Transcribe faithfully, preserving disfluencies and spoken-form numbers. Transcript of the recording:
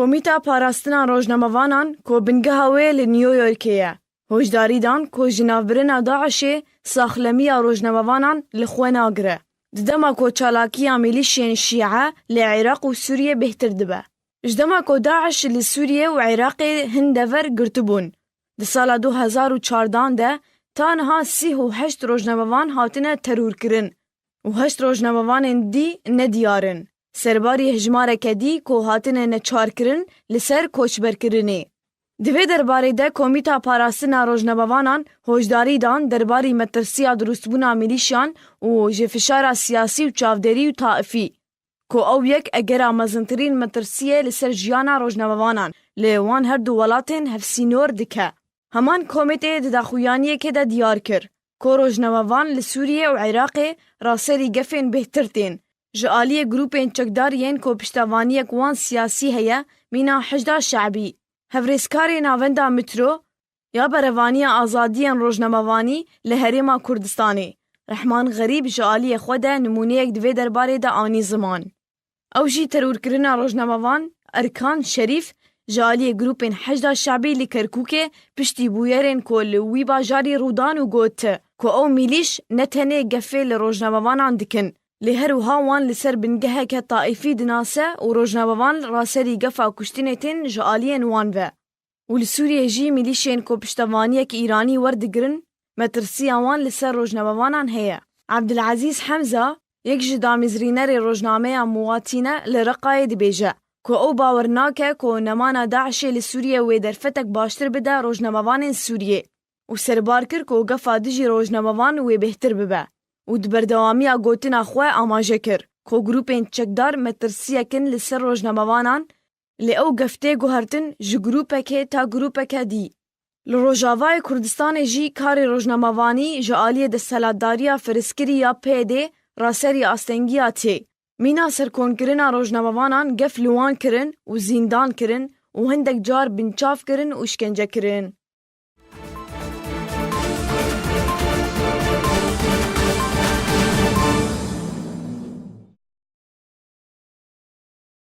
Komîta Parastina Rojnamevanan ku bingeha wê li New Yorkê ye, hoşdarî dan ku ji navbirina DAIŞê saxlemiya rojnamevanan li xwe nagire. Di dema ku çalakiya milîşên Şîe li Iraq û Sûriyê bêhtir dibe. Ji dema ku DAIŞ li Sûriyê û Iraqê hin dever girtibûn, di sala du hezar û çardan de ta niha sî û heşt rojnamevan hatine terorkirin û heşt rojnamevanên dî nediyar in. Serbarî hejmareke dî ku hatine neçarkirin li ser koçberkirinê. Di vê derbarê de Komîta Parastina Rojnamevanan hoşdarî dan derbarî metirsiya dirustbûna milîşyan û ji fişara siyasî û çavderî û taifî, ku ew yek egera mezintirîn metirsiye li ser jiyana rojnamevanan li wan her du welatên hevsînor dike. Heman komîtê di daxuyaniyekê de diyar kir ku rojnamevan li Sûriyê û Iraqê raserî gefên bêhtir tên. Ji aliyê grûpên çekdar yên ku piştevaniyek wan siyasî heye, mîna Hişda Şe'bî, hevrêzkarê Navenda Mitro ya Berevaniya Azadiyên Rojnamevanî li Herêma Kurdistanê, Rehman Xerîb ji aliyê xwe de nimûneyek di vê derbarê de anî ziman. Ew jî terorkirina rojnamevan Erkan Şerîf ji aliyê grûpên Hişda Şe'bî li Kerkûkê piştî bûyerên ku li wî bajarî rû dan û got ku ew milîş ne tenê gefê li rojnamevanan dikin, lê her wiha wan li ser bingeheke taifî dinase û rojnamevan raserî gefa kuştinê tên ji aliyên wan ve. Û li Sûriyê jî milîşên ku piştevaniyek Îranî werdigirin, metirsiya wan li ser rojnamevanan heye. Abdulazîz Hemza, yek ji damezrînerê rojnameya Muwatîne li Reqayê dibêje ku ew bawer nake ku nemana DAIŞê li Sûriyê wê derfetek baştir bide rojnamevanên Sûriyê û serbar kir ku gefa dijî rojnamevan wê bêhtir bibe û di berdewamiya gotina xwe amaje kir ku grûpên çekdar metirsiyek in li ser rojnamevanan, lê ew gef tê guhertin ji grûpekê ta grûpeke dî. Li Rojavayê Kurdistanê jî karê rojnamevanî ji aliyê desthilatdariya fireskirî ya P Y D raserî astengiya tê. Mîna serkonkirina rojnamevanan gef li wan kirin û zîndan kirin û hindek car binçav kirin û îşkence kirin.